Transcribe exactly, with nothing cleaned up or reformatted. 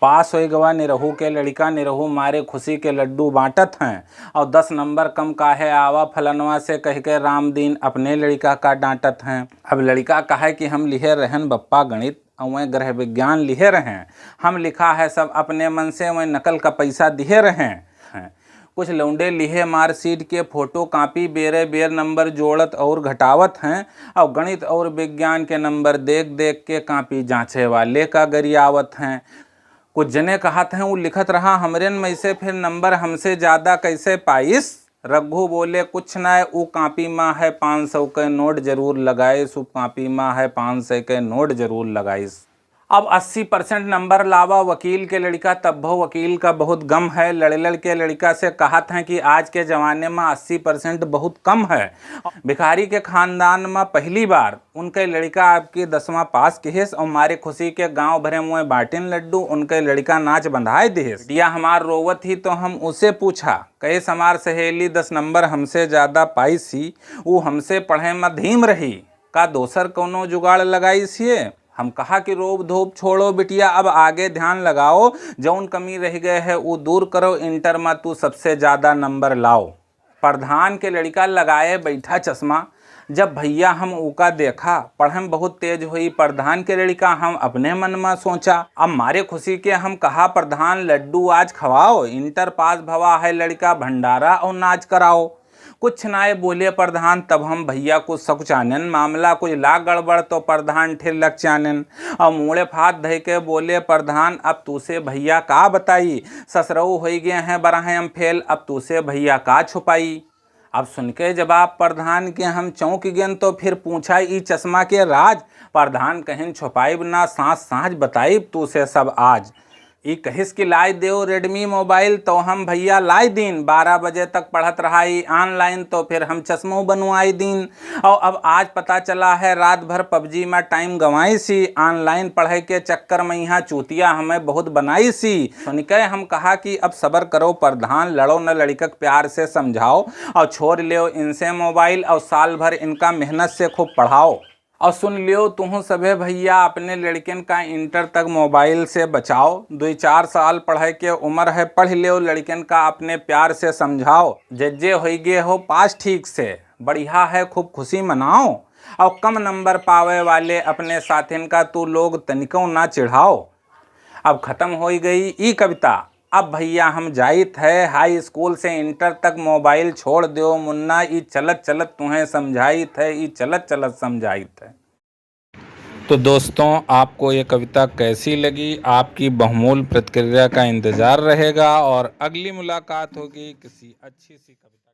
पास होइ गवा निरहू के लड़िका, निरहू मारे खुसी के लड्डू बाँटत हैं। और दस नंबर कम काहे आवा फलनवा से, कहि के रामदीन अपने लड़िका का डाँटत हैं। अब लड़िका कहे कि हम लिहे रहेन बप्पा गणित, अउँ गृह विज्ञान लिहे रहें। हम लिखा है सब अपने मन से, वहीं नकल का पैसा दिहे रहें। कुछ लौंडे लिहे marksheet के photocopy, बेरे बेर नंबर जोड़त और घटावत हैं, और गणित और विज्ञान के नंबर देख देख के copy जाँचे वाले का गरियावत हैं। कुछ जने कहत हैं, "ऊ लिखत रहा हमरेन में से, फिर नंबर हमसे ज्यादा कैसे पाइस?" रघु बोले, "कुछ नाय, ऊ copy मा है पाँच सौ के नोट जरूर लगाइस, ऊ copy मा है पाँच सौ के नोट जरूर लगाइस।" अब अस्सी percent नंबर लावा वकील के लड़िका, तब्बो वकील का बहुत गम है। लड़ लड़ के लड़िका से कहत हैं कि आज के जमाने मा अस्सी percent बहुत कम है। भिखारी के खानदान मा पहली बार उनके लड़िका आपकी दसवाँ पास किहिस और मारे खुसी के गाँव भरे मुँहे बाँटिन लड्डू, उनके लड़िका नाच बंधाए दिहिस। बिटिया हमार रोवत ही तो हम उसे पूछा, कहिस हमार सहेली दस नंबर हमसे ज्यादा पाइस ही, ऊ हमसे पढ़े मा धीम रही, का दोसर कौनो जुगाड़ लगाइस हिये? हम कहा कि रोब धोब छोड़ो बिटिया, अब आगे ध्यान लगाओ, जौन कमी रह गए है ऊ दूर करो, inter मा तू सबसे ज्यादा नंबर लाओ। प्रधान के लड़िका लगाए बैठा चश्मा, जब भैया हम ऊका देखा, पढ़े में बहुत तेज होई प्रधान के लड़िका, हम अपने मन मा सोचा। अब मारे खुसी के हम कहा, "प्रधान लड्डू आज खवाओ, inter पास भवा है लड़िका, भंडारा और नाच कराओ।" कुछ नाय बोले प्रधान, तब हम भैया कुछ सकुचानेन, मामला कुछ लाग गड़बड़ तो प्रधान ठेर लकचानेन। अब मूड़े फात धइ के बोले प्रधान, "अब तूसे भैया का बताई, ससरऊ होई गए हैं बरहे हम फेल, अब तूसे भैया का छुपाई।" अब सुन के जवाब प्रधान के हम चौंक गेन, तो फिर पूछा ई चश्मा के राज। प्रधान कहिन, "छुपाइब ना, साँच साँच बताइब तूसे सब आज।" ई कहिस कि लाई देओ Redmi mobile, तो हम भैया लाई दीन। बारह बजे तक पढ़त रहा ई online, तो फिर हम चश्मो बनवाई दीन। और अब आज पता चला है रात भर PUBG मा time गंवाइसी, online पढ़े के चक्कर मा यहाँ चूतिया हमें बहुत बनाइसी। सुन के हम कहा कि अब सबर करो प्रधान, लड़ो न लड़िकक प्यार से समझाओ, और छोड़ लेओ इनसे mobile, और साल भर इनका मेहनत से खूब पढ़ाओ। और सुन लियो तुहूँ सभे भैया, अपने लड़िकन का inter तक mobile से बचाओ। दुई चार साल पढ़े के उमर है, पढ़ लियो लड़िकन का अपने प्यार से समझाओ। जज्जे होई गे हो पास ठीक से, बढ़िया है खूब खुसी मनाओ। और कम नंबर पावे वाले अपने साथिन का तू लोग तनिको ना चिढ़ाओ। अब खतम होई गई ई कविता। अब भैया हम जाइत है, high school से inter तक mobile छोड़ देओ मुन्ना, ई चलत चलत तुहें समझाइत है, ई चलत चलत समझाइत है। तो दोस्तों, आपको ये कविता कैसी लगी? आपकी बहुमूल्य प्रतिक्रिया का इंतजार रहेगा और अगली मुलाकात होगी किसी अच्छी सी कविता